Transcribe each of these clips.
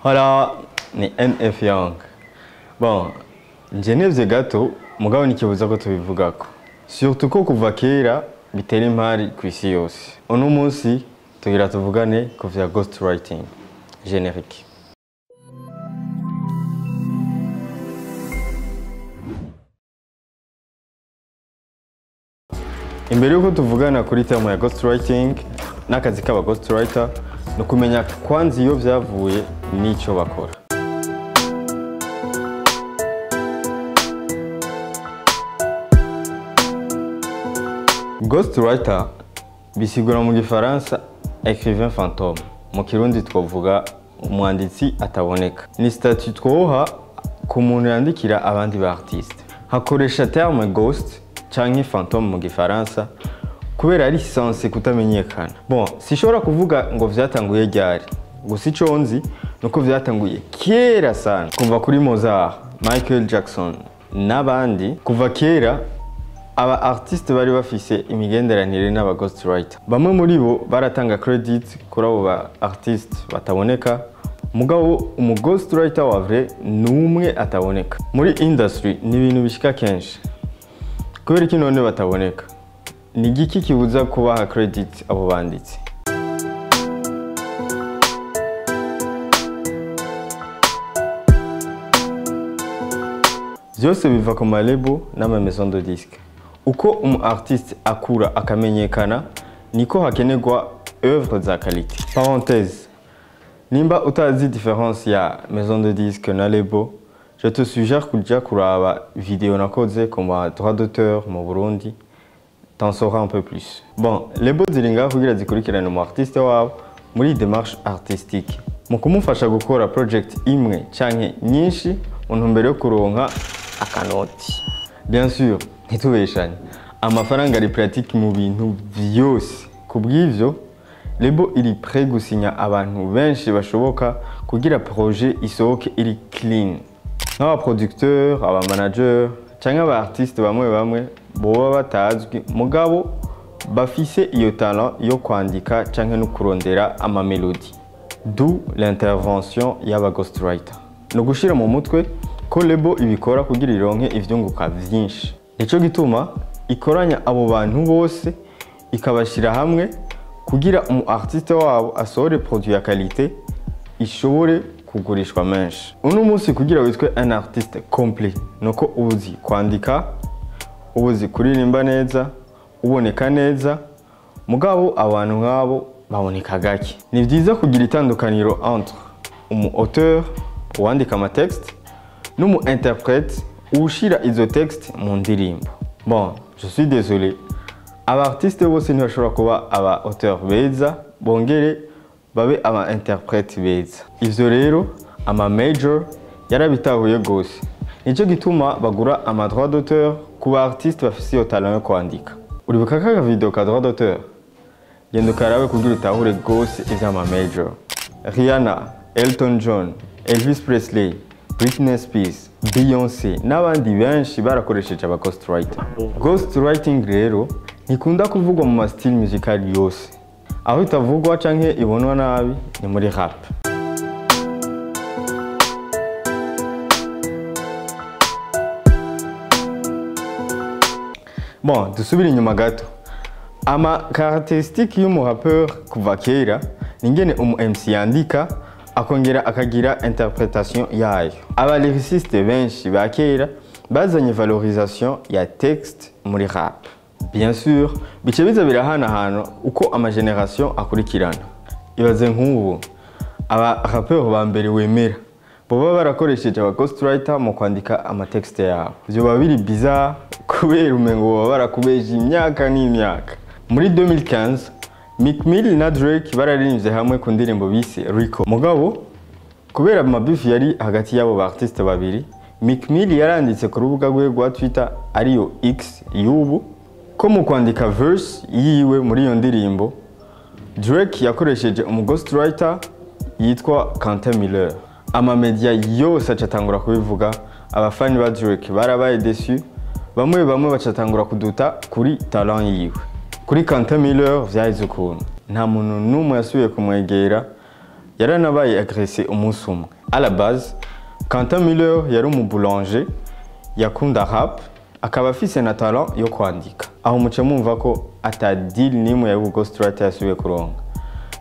Hola, ni NF Young. Bon, nje nevye gato mugabo nikibuza ko tubivugako. Surtout ko kuva kera bitera impari kw'isi yose. Uno munsi tugira tuvugane ku vya ghostwriting générique. Imbere yuko tuvugana kuri terme ya ghostwriting n'akazi k'aba ghostwriter, ni ukumenya kwanza iyo vyavuye n'ico bakora. Ghostwriter bisigura mu gifaransa écrivain fantôme, mu kirundi twovuga umwanditsi ataboneka. Ni statut twoha ku muntu yandikira abandi ba artiste. Hakoresha terme ghost canke fantôme mu gifaransa kubera ari censé kutamenyekana. Bon, sishobora kuvuga ngo vyatanguye ryari, gusa ico nzi nuko vyatanguye kera sana, kuva kuri Mozart, Michael Jackson n'abandi. Kuva kera aba artiste bari bafise imigenderanire n'aba ghostwriter. Bamwe muri bo baratanga credit kuri abo ba artiste bataboneka, mugabo umu ghostwriter wa vrai numwe ataboneka. Muri industry ni ibintu bishika kenshi. Kubera iki none bataboneka? Ni igiki kibuza kubaha credit abo banditsi? Vyose biva ku ma label n'ama maison de disque. Uko umu artiste akura akamenyekana niko hakenerwa œuvre za qualité. Parenthèse, nimba utazi différence ya maison de disque na label, je te suggère kuja kuraba video nakoze ku ma droit d'auteur mu Burundi, t'en sauras un peu plus. Bon, label ziri ngaho kugira zikurikirane umu artiste wabo muri démarche artistique, mu kumufasha gukora project imwe canke nyinshi mu ntumbero yo kuronka akanoti. Bien sûr, ntitubeshanye, amafaranga ari pratique mu bintu vyose. Kubw'ivyo, label iri prêt gusinya abantu benshi bashoboka kugira projet isohoke iri clean. Nk'aba producteur, aba manager canke aba artiste bamwe bamwe boba batazwi mugabo bafise iyo talent yo kwandika canke no kurondera ama melody. D'où l'intervention y'aba ghostwriter. No gushira mu mutwe ko label ibikora kugira ironke ivyunguka vyinshi. Nico gituma ikoranya abo bantu bose ikabashira hamwe kugira umu artiste wabo asohore produit ya qualité ishobore kugurishwa menshi. Uno munsi kugira witwe un artiste complet nuko uzi kwandika, uzi kuririmba neza, uboneka neza, mugabo abantu nk'abo baboneka gake. Ni vyiza kugira itandukaniro entre umu auteur uwandika ama texte n'umu interprète ushira izo texte mu ndirimbo. Bon, je suis désolé, aba artiste bose ntibashobora kuba aba auteur beza bongere babe aba interprète beza. Ivyo rero ama major yarabitahuye gose. Nico gituma bagura ama droit d'auteur ku ba artiste bafise iyo talent yo kwandika. Uribuka ka video ka droit d'auteur? Genda ukarabe kugira utahure gose ivy'ama major. Rihanna, Elton John, Elvis Presley, Britney Spears, Beyoncé n'abandi benshi barakoresheje aba ghostwriter. Ghostwriting rero ntikunda kuvugwa mu ma style musical yose. Aho itavugwa canke ibonwa nabi ni muri rap. Bon, dusubire inyuma gato. Ama caractéristique y'umu rappeur kuva kera ni ingene umu MC yandika akongera akagira interpretation yayo. Aba lyriciste benshi ba kera bazanye valorisation ya texte muri rap. Bien sûr, bice biza birahanahana uko ama generation akurikirana. Ibaze nk'ubu aba rappeur ba mbere wemera boba barakoresheje aba ghostwriter mu kwandika ama texte yabo. Vyoba biri bizarre kubera umengo baba barakubeje imyaka n'imyaka. Muri 2015, Meek Mill na Drake bararirimbye hamwe ku ndirimbo bise Rico. Mugabo kubera amabifu yari hagati y'abo ba artiste babiri, Meek Mill yaranditse ku rubuga rwe rwa Twitter ariyo X y'ubu ko mu kwandika verse yiwe muri iyo ndirimbo Drake yakoresheje umu ghostwriter yitwa Quentin Miller. Ama media yose acatangura kubivuga, abafani ba Drake barabaye déçus, bamwe bamwe bacatangura kuduta kuri talent yiwe. Kuri Quentin Miller vyaheze ukuntu nta muntu n'umwe yasubiye kumwegera, Yaranabaye agressé umunsi umwe. À la base, Quentin Miller yari umu boulanger yakunda rap, akaba afise na talent yo kwandika. Aho muce mumva ko ata deal nimwe ya ghostwriter yasubiye kuronka.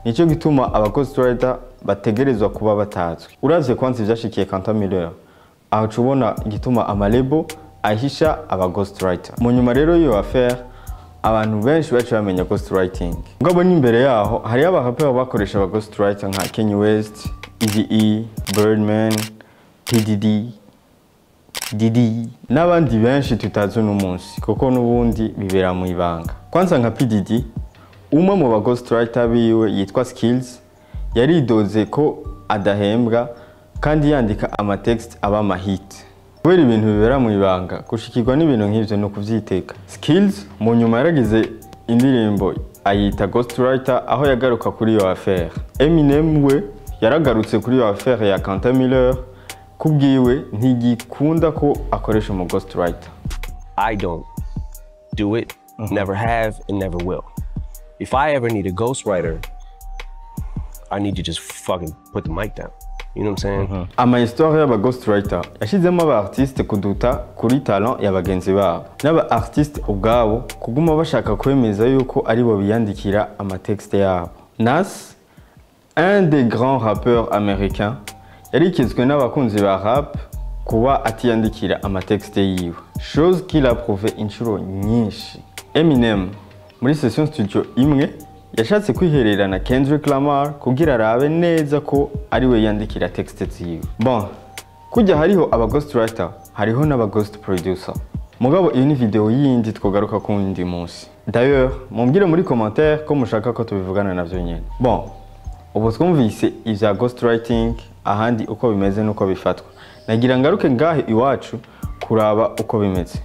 Nico gituma aba ghostwriter bategerezwa kuba batazwi. Uravye kwanza ivyashikiye Quentin Miller, aho cubona igituma ama label ahisha aba ghostwriter. Mu nyuma rero y'iyo affaire, abantu benshi baciye bamenya ghostwriting. Mugabo n'imbere yaho hariyo abaraperi bakoresha aba ghostwriter nka Kanye West, Eazy-E, Birdman, PDD, Diddy n'abandi benshi tutazi uno munsi, kuko n'ubundi bibera mu ibanga. Kwanza nka PDD, umwe mu ba ghostwriter biwe yitwa Skills yaridoze ko adahembwa kandi yandika ama texte aba ama hit. Kubera ibintu bibera mu ibanga, gushikirwa n'ibintu nk'ivyo no kuvyiteka. Skills mu nyuma yaragize indirimbo ayita Ghostwriter, aho yagaruka kuri iyo affaire. Eminem we yaragarutse kuri iyo affaire ya Quentin Miller, kubwiwe ntigikunda ko akoresha umu ghostwriter. I don't do it, never have, and never will. If I ever need a ghostwriter, I need to just fucking put the mic down. You know what I'm saying? Ama histoire y'aba ghostwriter yashizemo aba artiste kuduta kuri talent ya bagenzi babo, n'aba artiste ubwabo kuguma bashaka kwemeza yuko aribo biyandikira ama texte yabo. Nas, un des grands rappeurs américains, yarikizwe n'abakunzi ba rap kuba atiyandikira ama texte yiwe, chose qu'il a prouvé inshuro nyinshi. Eminem muri session studio imwe yashatse kwiherera na Kendrick Lamar kugira arabe neza ko ari we yandikira texte ziwe. Bon, kujya hariho aba ghostwriter, hariho n'aba ghost producer. Mugabo iyo ni video yindi twogaruka ku wundi munsi. D'ailleurs, mumbwire muri commentaire ko mushaka ko tubivugana navyo nyene. Bon, ubu twumvise ivya ghostwriting ahandi uko bimeze nuko bifatwa. Nagira ngaruke ngahe iwacu kuraba uko bimeze.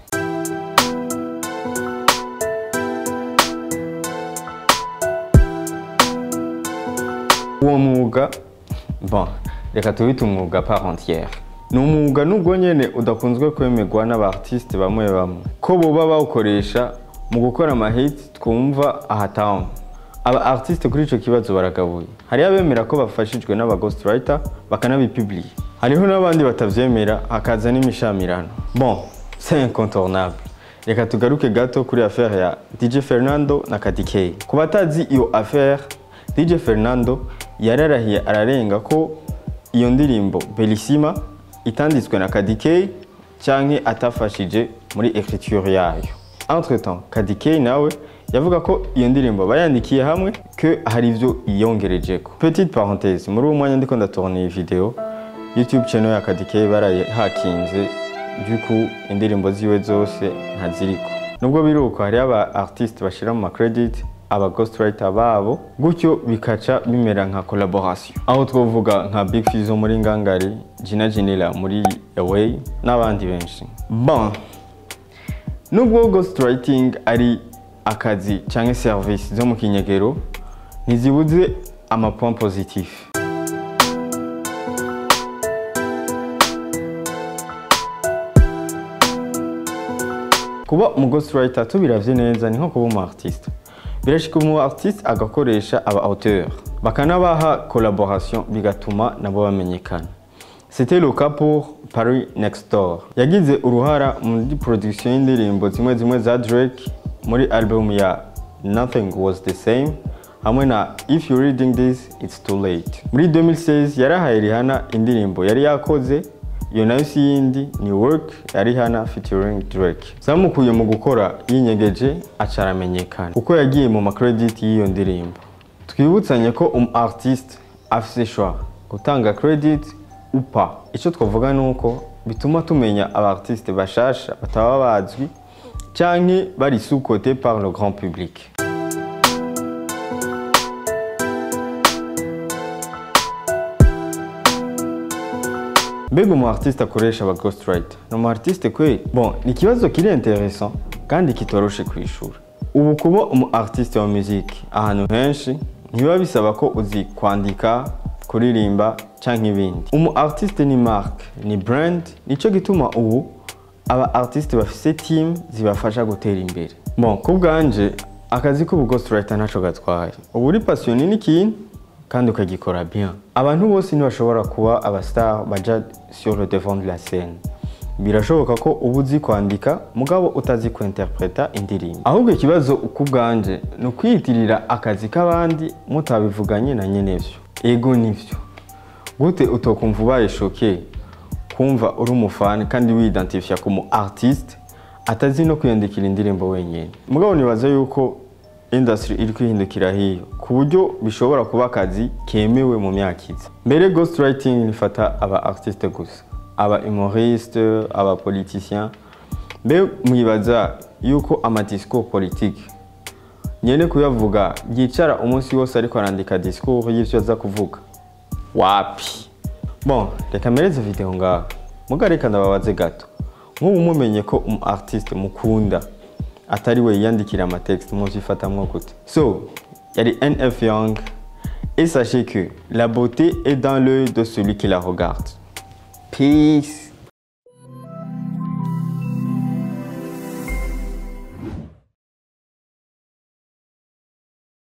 Uwo mwuga, bon, reka tuwite umwuga part entière. Ni umwuga nubwo nyene udakunzwe kwemerwa n'aba artiste bamwe bamwe, ko boba bawukoresha mu gukora amahit twumva aha town. Aba artiste kuri ico kibazo baragabuye. Hariho abemera ko bafashijwe n'aba ghostwriter bakanabipublier. Hariho n'abandi batavyemera, hakaza n'imishamirano. Bon, c'est incontournable. Reka tugaruke gato kuri affaire ya DJ Fernando na Kadie Kay. Ku batazi iyo affaire, DJ Fernando yararahiye ararenga ko iyo ndirimbo Bellissima itanditswe na Kadie Kay canke atafashije muri écriture yayo. Entre temps, Kadie Kay nawe yavuga ko iyo ndirimbo bayandikiye hamwe, que hari ivyo yiyongerejeko. Petite parenthèse, muri uwo mwanya ndiko ndatourna iyi video, YouTube channel ya Kadie Kay barayihakinze, du coup indirimbo ziwe zose ntaziriko. Nubwo biruko, hari aba artiste bashira mu ma credit aba ghostwriter babo, gutyo bikaca bimera nka collaboration. Aho twovuga nka Big Fizzo muri Ngangari, Gina Ginella muri Away n'abandi benshi. Bon, nubwo ghostwriting ari akazi canke service zo mu kinyegero, ntizibuze ama point positif. Kuba umu ghostwriter tubiravye neza ni nko kuba umu artiste. Birashika umu artiste agakoresha aba auteur, bakanabaha collaboration, bigatuma nabo bamenyekana. C'était le cas pour Paris Next Door. Yagize uruhara muri production y'indirimbo zimwe zimwe za Drake muri album ya Nothing Was The Same hamwe na If You're Reading This It's Too Late. Muri 2016 yarahaye Rihanna indirimbo yari yakoze, iyo nayo si yindi ni Work ya Rihanna featuring Drake. Zamukuye mu gukora yinyegeje, aca aramenyekana kuko yagiye mu ma credit y'iyo ndirimbo. Twibutsanye ko artiste afise choix gutanga credit ou pas. Ico twavuga nuko bituma tumenya aba artiste bashasha bataba bazwi canke bari sous-cotés par le grand public. Mbega umu artiste akoresha aba ghostwriter ni umu artiste kweli? Bon, ni ikibazo kiri intéressant kandi kitoroshe kwishura. Ubu kuba umu artiste wa musique ahantu henshi ntibiba bisaba ko uzi kwandika, kuririmba canke ibindi. Umu artiste ni marque, ni brand, nico gituma ubu aba artiste bafise team zibafasha gutera imbere. Bon, ku bwanje akazi k'ubu ghostwriter ntaco gatwaye. Ubu uri passionné n'ikintu Kandi ukagikora bien. Abantu bose ntibashobora kuba aba star baja sur le devant de la scène. Birashoboka ko uba uzi kwandika mugabo utazi kuinterpreta indirimbo. Ahubwo ikibazo ku bwanje ni ukwiyitirira akazi k'abandi mutabivuganye na nyenevyo. Ego, nivyo. Gute utokumva ubaye choqué kumva uri umufani kandi wiyidentifia ku mu artiste atazi no kwiyandikira indirimbo wenyine? Mugabo nibaza yuko industry iri kwihindukira hiyo, ku buryo bishobora kuba akazi kemewe mu myaka iza. Mbere ghostwriting nifata aba artiste gusa, aba humoriste, aba politicien. Mbe mwibaza yuko ama discours politique nyene kuyavuga yicara umunsi wose ariko arandika discours y'ivyo aza kuvuga? Wapi. Bon, reka mpereze video ngaho. Muga reka ndababaze gato: nk'ubu mumenye ko umu artiste mukunda atari we yiyandikira ama texte, muvyifatamwo gute? So yari NF Young, et sachez que la beauté est dans l'œil de celui qui la regarde. Peace.